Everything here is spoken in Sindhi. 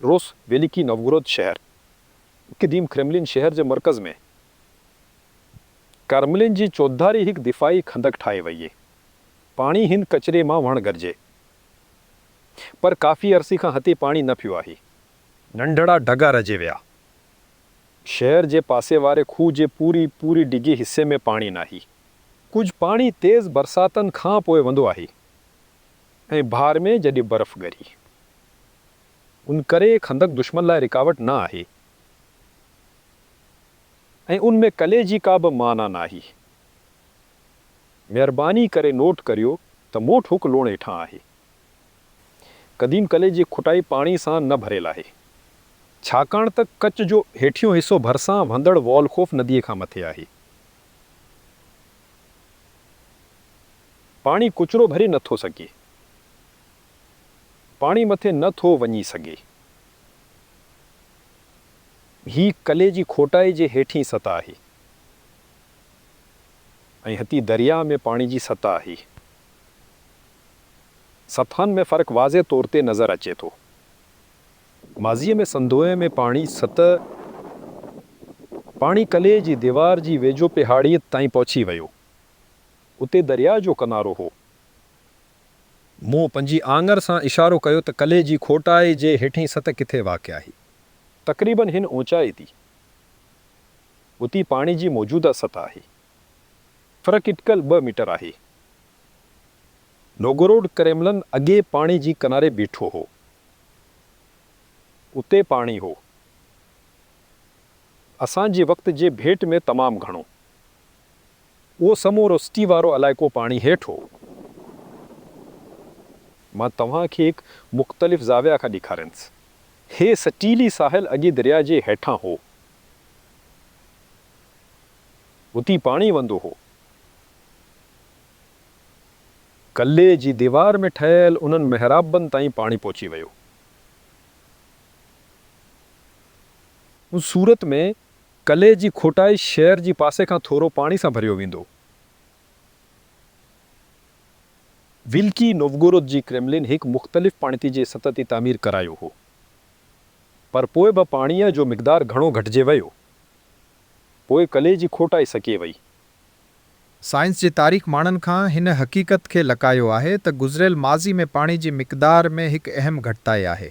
روس، ويليڪي نوگورود شهر. قديم ڪريملن شهر جي مرڪز ۾. ڪرملن جي چوڌاري هڪ دفاعي خندق ٺاهي ويئي. پاڻي هن ڪچري مان وهڻ گھرجي، پر ڪافي عرصي کان هتي پاڻي نه پيو آهي. ننڍڙا ڍڳا رهجي ويا. شهر جي پاسي واري کوهه جي پوري پوري ڊگھي حصي ۾ پاڻي ناهي. ڪجھ پاڻي تيز برساتن کان پوء وھندو آھي ۽ بھار ۾ جڏھن برف ڳري. ان ڪري خندق دشمن لاء رڪاوٽ نه آھي ۽ ان ۾ قلعي جي ڪا به معنيٰ ناھي. مھرباني ڪري نوٽ ڪريو ته موٽ ھڪ لوڻ ھيٺان آھي. قديم قلعي جي کوٽائي پاڻي سان نه ڀريل آھي. ڇاڪاڻ ته ڪچ جو ھيٺيون حصو ڀرسان وھندڙ وولخوف نديء کان مٿي آھي. پاڻي ڪچرو ڀري نه ٿو سگھي. پاڻي مٿي نه ٿو وڃي سگھي. ھي قلعي جي کوٽائي جي ھيٺين سطح آھي ۽ ھتي درياء ۾ پاڻي جي سطح آھي. سطحن ۾ فرق واضح طور تي نظر اچي ٿو. ماضيء ۾ سنڌوء ۾ پاڻي سطح پاڻي قلعي جي ديوار جي ويجهو پهاڙيء تائين پهچي ويو. اتي درياء جو ڪنارو ھو. مون پنھنجي آڱر سان اشارو ڪيو ته قلعي جي کوٽائي جي ھيٺئين سطح ڪٿي واقع آھي. تقريبن ھن اوچائي تي، اتي پاڻي جي موجوده سطح آھي. فرق اٽڪل ٻه ميٽر آھي. نوگوروڊ ڪريملن اڳي پاڻي جي ڪناري بيٺو ھو. اتي پاڻي ھو، اسان جي وقت جي ڀيٽ ۾ تمام گھڻو. اھو سمورو سٽي وارو علائقو پاڻي ھيٺ ھو. مان توھان کي ھڪ مختلف زاويه کان ڏيکاريندس. ھي سٽيلي ساحل اڳي درياء جي ھيٺان ھو. اتي پاڻي وھندو ھو. قلعي جي ديوار ۾ ٺهيل انهن محرابن تائين پاڻي پهچي ويو. ان صورت ۾ قلعي جي کوٽائي شهر جي پاسي کان ٿورو پاڻي سان ڀريو ويندو. ويلڪي نووگورود جي ڪريملن ھڪ مختلف پاڻي جي سطح تي تعمير ڪرايو ھو، پر پوء به پاڻيء جو مقدار گھڻو گھٽجي ويو. پوء قلعي جي کوٽائي سڪي وئي. سائنس جي تاريخ ماڻھن کان ھن حقيقت کي لڪايو آھي ته گذريل ماضي ۾ پاڻي جي مقدار ۾ ھڪ اهم گھٽتائي آھي.